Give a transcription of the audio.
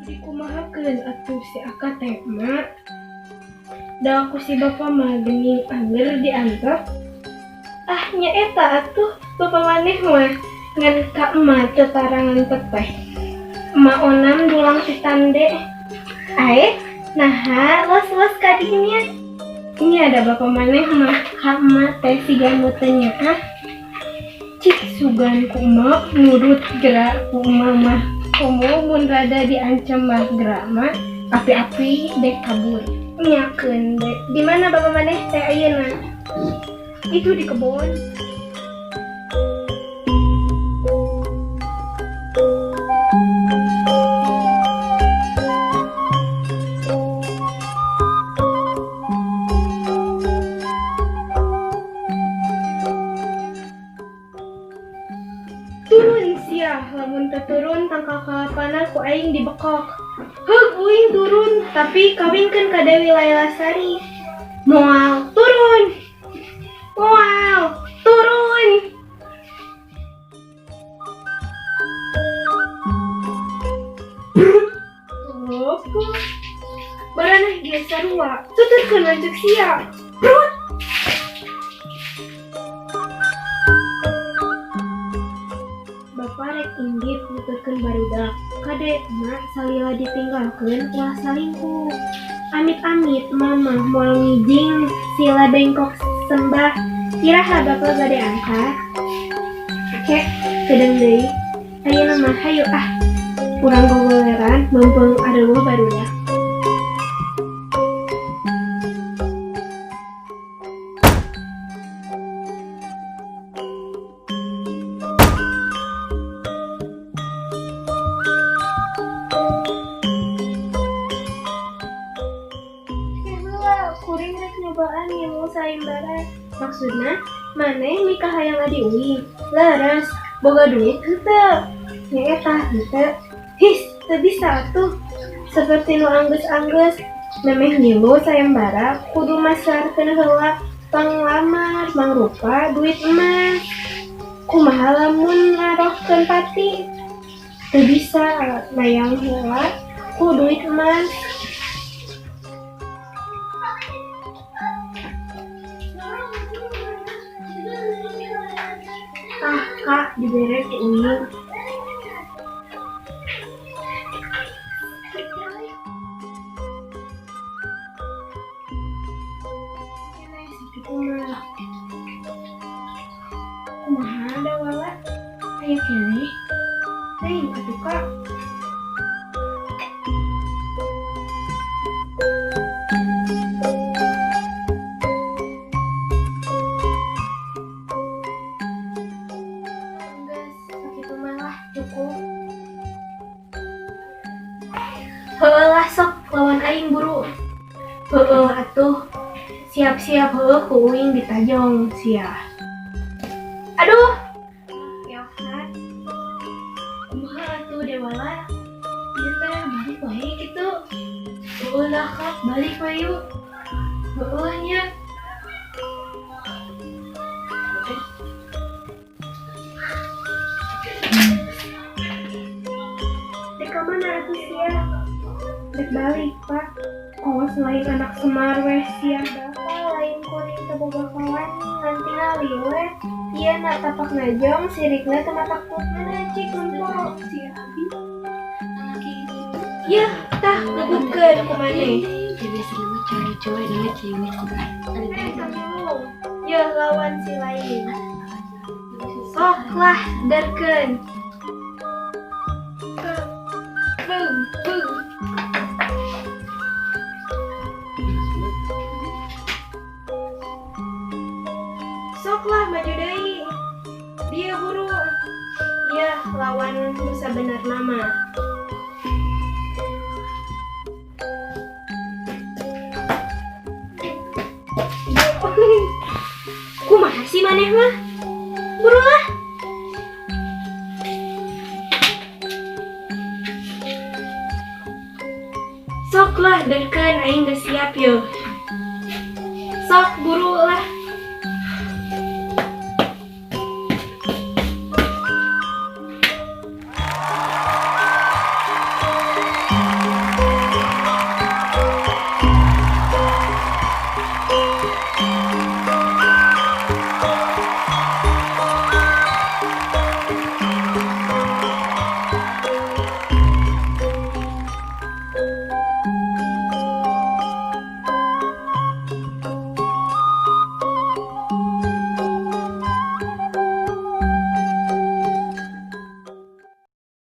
Dikumahakeun atuh si Aka teh, Mak? Da ku si Bapak mah geuning angger diantep. Ah, nya eta atuh bapak maneh mah ngan ka emak teu tara ngantep teh. Emak onam dulang si tande. Ae, naha los-los ka dinya? Ini ada bapak maneh mah ka emak teh siga nu teu nyaah. Cik sugan ku emak nurut gerak ku emak mah. Komo mun rada diancam mah gerak mah api-api dek kabur. Nyakeun dek. Di mana bapak maneh teh ayeuna? Itu di kebon. Turun sia, lamun teu turun tangkal kalapana ku aing dibekok. Heug uing turun, tapi kawinkeun ka Dewi Laylasari. Moal turun. Moal turun. Apa? Maraneh ge sarua, tuturkeun we ceuk sia. Brut. Bapak rek indit nuturkeun barudak. Kade emak salila ditinggalkeun ulah salingkuh. Amit-amit mama moal ngijing sila bengkok sembah. Iraha bapak bade angkat? Oke, kedeung deui. Ayeuna mah hayu ah. Urang gogoleran mumpung areueuh barudak. Kuring rek nyobaan ngilu sayembara. Maksudna, maneh mikah hayang adi uing. Leres, boga duit henteu? Nya eta henteu. His, teu bisa atuh. Seperti nu anggeus-anggeus, memeh ngilu sayembara kudu masarkeun heula panglamar mangrupa duit emas. Kumaha lamun ngarohkeun pati? Teu bisa mayang heula ku duit emas. Ah, Kak, dibere ku Uing. Sakitu mah. Kumaha dawala? Aya keneh? Teuing atuh, Kak. Geus, sakitu mah lah cukup. Heueuh lah sok lawan aing buru. Heueuh atuh. Siap-siap heueuh ku uing ditajong sia. Aduh. Keokna. Kumaha atuh Dewala? Ieu teh balik wae kitu. Heueuh lah Kak, balik we yuk. Heueuh nya. Dek ka mana atuh sia? Dek balik, Pak. Kos lain anak Semar weh sia. Bapak lain kuring teu boga kawan ngan tingali we. Ieu na tapak najong sirikna teu matak mana cik lempo. Si Abi laki itu. Yeuh, tah ngebutkeun ku maneh. Biasanya mah cewek-cewek namanya cewek. Eh, kamilu. Yeuh lawan si lain. Sok lah, derkeun. Beuh. Sok lah maju deui. Dia buru. Ya, lawan nu sabenerna mah. Kumaha sih maneh mah? Buru lah. Sok lah, derkeun, aing geus siap yo. Sok buru lah.